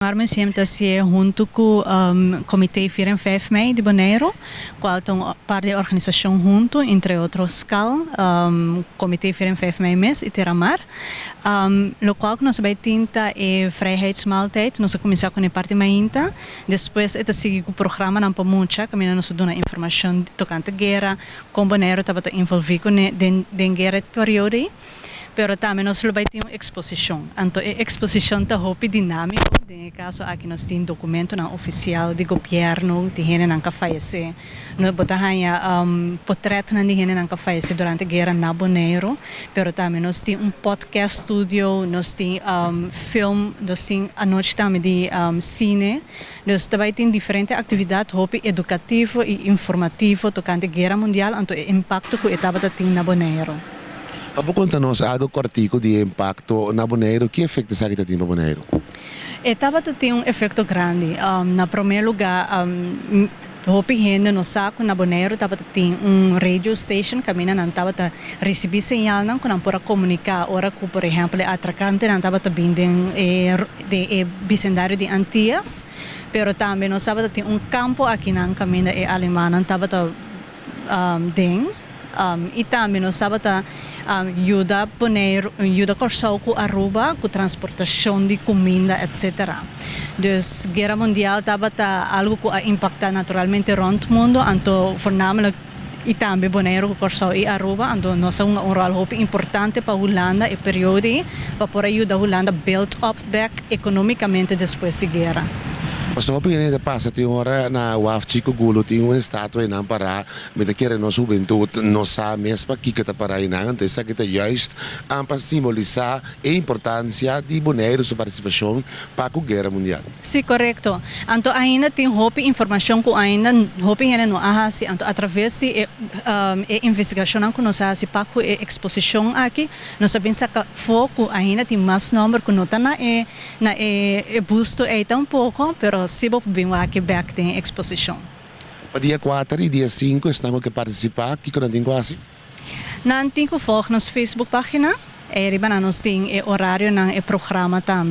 Mar Museum ta hasié huntu ku Komité 4 en 5 mei di Boneiru, kual ta un par di organisashon huntu, entre otro SKAL, Komité 4 en 5 mei mes i Terramar. Lokual ku nos ta bai tin ta e vrijheidsmaaltijd. Nos a kuminsá ku e parti mainta, despues e ta sigui ku programanan pa mucha, kaminda nos ta duna informashon tokante guera, kon Boneiru tabata envolví kuné den guera periodo. Pero tambe nos lo bai tin un eksposishon. Anto e eksposishon ta hopi dinámiko. Den kaso aki nos tin dokumentonan ofisial di gobièrnu, di hendenan ku a fayesé. Nos por haña portretnan di hendenan ku a fayesé durante guera na Boneiru. Pero tambe nos tin un podcast studio, nos tin film, nos tin anochi tambe di sine. Nos tambe tin diferente aktividat hopi edukativo i informativo tokante guera mundial, anto e impakto ku e tabata tin na Boneiru. Pa konta nos algu kòrtiku di impakto na Boneiru, ki efekto esaki tin na Boneiru? E tabata tin un efekto grandi. Na promé lugá, hopi hende no sa ku na Boneiru tabata tin un radio station kaminda nan tabata risibí señalnan ku nan por a komuniká ora ku, por ehèmpel, atrakantenan tabata bin den e bisindario di Antias. Pero tambe nos tabata tin un kampo akinan kaminda e alemannan tabata den i tambe nos tabata yuda Boneiru, yuda Kòrsou ku Aruba ku transportashon di kuminda, etc. Dus guera mundial tabata algu ku a impaktá naturalmente rònt mundu, anto voornamelijk i tambe Boneiru, Kòrsou i Aruba. Anto nos a hunga un ròl hopi importante pa Hulanda e periodo pa por yuda Hulanda build up back ekonómikamente despues di guera. Paso hopi hende pasa tin ora na Waf Chico Gulo, tin un estatua einan pará. Mi ta kere nos hubentut no sa mes pa kiko ta pará einan. Anto esaki ta juist pa simbolisá e importansia di Boneiru su partisipashon pa ku guera mundial. Si, korekto. Anto ainda tin hopi informashon ku ainda hopi hende no a hasi. Anto atraves di e investigashon ku nos a hasi pa ku e eksposishon aki, nos a bin saka afó ku ainda tin mas nòmber ku no ta na e busto ei tampoko, pero si bo bin wak bèk den eksposishon. Pa dia 4 i dia 5, esnan ku partisipá, kiko nan tin ku hasi? Nan tin ku volg nos Facebook página. I riba nan nos tin e orarionan, e programa tambe.